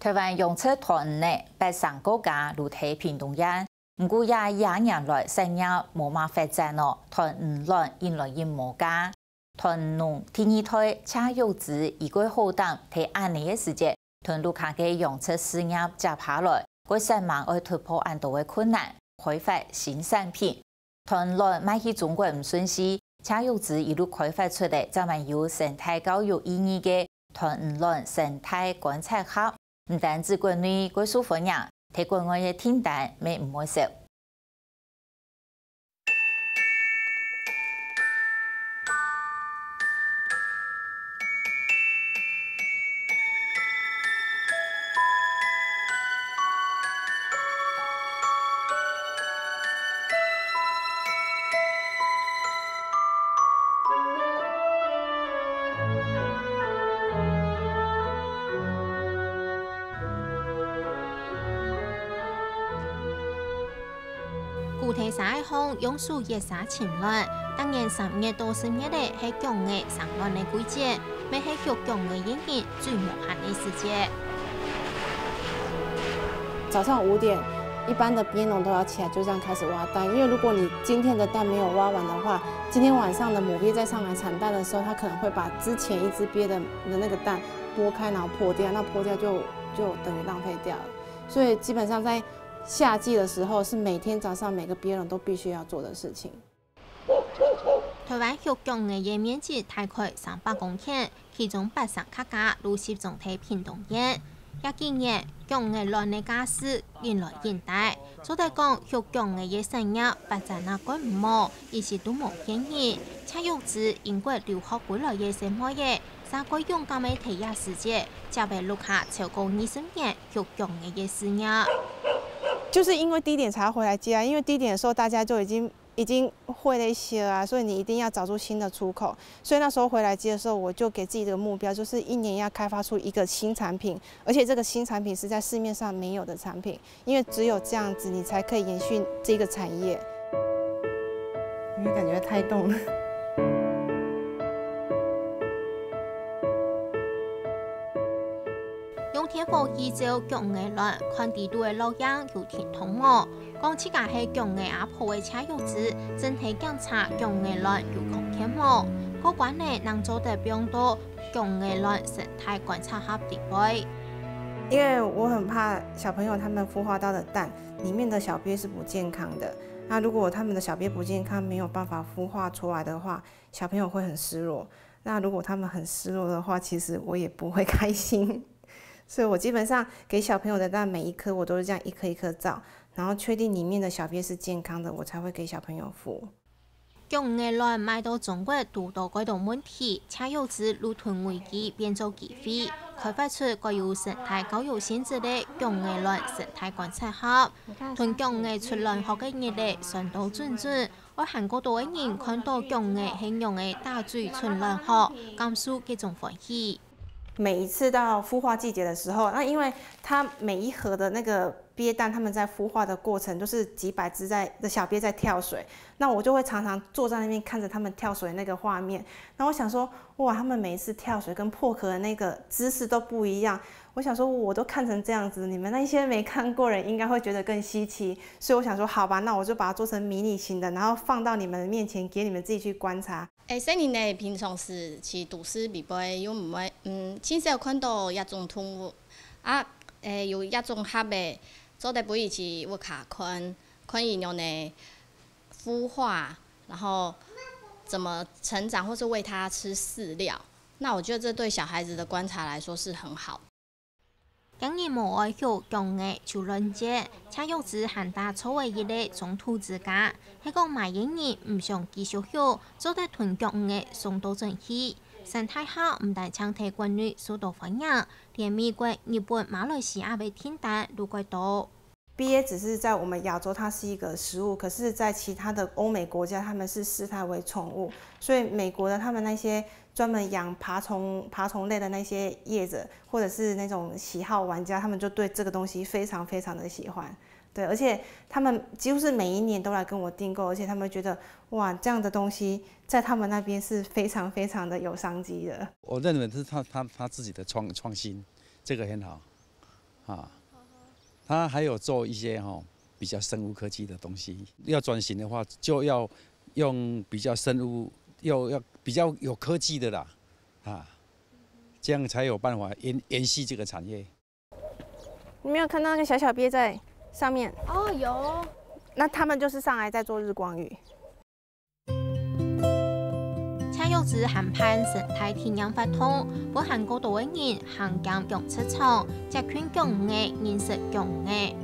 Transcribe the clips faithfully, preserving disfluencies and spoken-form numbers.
臺灣養殖團魚仔，別儕國家如在屏東縣，毋過這幾年來產業無麼發展哦，團魚卵引來引無價。團農第二代謝玉芝佢个好膽，在恁呢个時節，同屋下个養殖事業接下來，會煞猛愛突破恁多个困難，開發新產品。 團卵賣去中國毋順序，謝玉芝一路開發出來，專門有生態教育意義个團魚卵生態觀察盒，毋單止國內蓋受歡迎，在國外个訂單乜毋會少。 古代社會項用手掖沙尋卵，逐年三月到十月仔係薑仔生卵个季節，乜係畜薑仔个人最無閒个時節。早上五點，一般的鱉農都要起來，就這樣開始挖蛋。因為如果你今天的蛋沒有挖完的話，今天晚上的母鱉再上來產蛋的時候，它可能會把之前一隻鱉的的那個蛋剝開，然後破掉，那破掉就就等於浪費掉了。所以基本上在夏季的時候，是每天早上每個鱉農都必須要做的事情。 臺灣畜薑仔个面積大概三百公頃，其中八成較加都集中在屏東縣。這幾年，薑仔卵个價數緊來緊低，做得講畜薑仔个產業發展啊蓋毋好，一直都無見人。謝玉芝英國留學歸來个細妹仔，煞蓋勇敢个在這時節，接了屋下超過二十年畜薑仔个事業。就是因為低點才要回來接啊，因為低點的時候大家就已經 已經會咧燒啊，所以你一定要找出新的出口。所以那時候回來接的時候，我就給自己的目標，就是一年要開發出一個新產品，而且這個新產品是在市面上沒有的產品，因為只有這樣子，你才可以延續這個產業。因為感覺太凍了。用電火去照薑仔卵，看底肚个落葉有停動無？ 講自家係薑仔阿婆个謝玉芝，正在檢查薑仔卵有康健無。過關仔正做得放到薑仔卵生態觀察盒底背。因為我很怕小朋友他們孵化到的蛋裡面的小鱉是不健康的。那如果他們的小鱉不健康，沒有辦法孵化出來的話，小朋友會很失落。那如果他們很失落的話，其實我也不會開心。 所以我基本上給小朋友的蛋每一顆我都是這樣一顆一顆照，然後確定裡面的小鱉是健康的，我才會給小朋友孵。薑仔卵賣到中國堵著蓋多問題，謝玉芝就同危機變做機會，開發出蓋有生態教育性質个薑仔卵生態觀察盒，同薑仔出卵殼个日仔算到準準， 愛還過多个人看到薑仔係仰仔打嘴伸卵殼，感受該種歡喜。每一次到孵化季節的時候，那因為它每一盒的那個鱉蛋，它們在孵化的過程都是幾百隻在，的小鱉在跳水，那我就會常常坐在那邊看著牠們跳水那個畫面，那我想說，哇，牠們每一次跳水跟破殼的那個姿勢都不一樣， 我想說，我都看成這樣子，你們那些沒看過人應該會覺得更稀奇，所以我想說，好吧，那我就把它做成迷你型的，然後放到你們面前，給你們自己去觀察。誒，細人仔平常時去都市裡背，又毋會，嗯，盡少看到這種動物。啊，誒，有這種盒仔，做得分佢去屋下看，看佢仰仔孵化，然後怎麼成長，或是餵牠吃飼料。那我覺得這對小孩子的觀察來說是很好。 驚人無愛畜薑仔就亂接，謝玉芝還打造了一個種土之家，係講麼人毋想繼續畜，做得同薑仔送到轉去。生態盒毋單淨在國內受到歡迎，連美國、日本、馬來西亞个訂單都蓋多。 鱉只是在我們亞洲它是一個食物，可是在其他的歐美國家，他們是視牠為寵物，所以美國的他們那些專門養爬蟲、爬蟲類的那些業者，或者是那種喜好玩家，他們就對這個東西非常非常的喜歡。對，而且他們幾乎是每一年都來跟我訂購，而且他們覺得，哇，這樣的東西在他們那邊是非常非常的有商機的。我認為是他，他，他自己的創，創新，這個很好。啊，他还有做一些吼比较生物科技的东西。要转型的话，就要用比较生物，要要比较有科技的啦，啊，这样才有办法延延续这个产业。你没有看到那个小小鳖在上面？哦，有。那他们就是上来在做日光浴。赤玉子還辦生態體驗活動，分還過多个人行兼養殖場，接近降魚，認識降魚。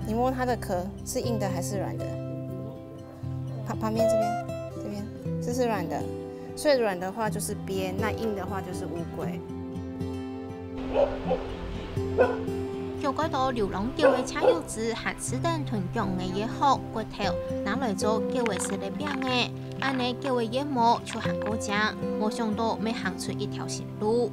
你摸它的壳是硬的还是软的？旁旁边这边这边，这是软的，所以软的话就是鳖，那硬的话就是乌龟。有幾多流浪狗个赤玉子還試等同降魚个殼骨頭，拿來做狗仔食个餅仔，恁呢狗仔个毛就還過靚，無想到乜行出一條新路。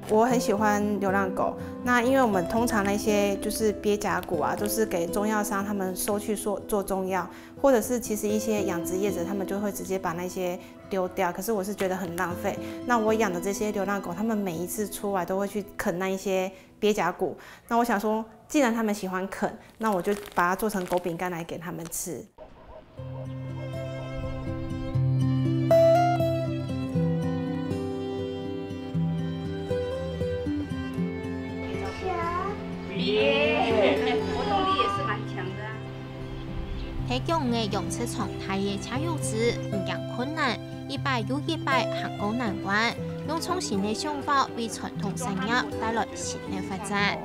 我很喜欢流浪狗，那因为我们通常那些就是鳖甲骨啊，都是给中药商他们收去做做中药，或者是其实一些养殖业者他们就会直接把那些丢掉，可是我是觉得很浪费。那我养的这些流浪狗，他们每一次出来都会去啃那一些鳖甲骨，那我想说，既然他们喜欢啃，那我就把它做成狗饼干来给他们吃。活动力也是蛮强的啊。在降魚養殖場大个赤玉子，毋驚困難，一擺又一擺行過難關，用創新个想法為傳統產業帶來新个發展。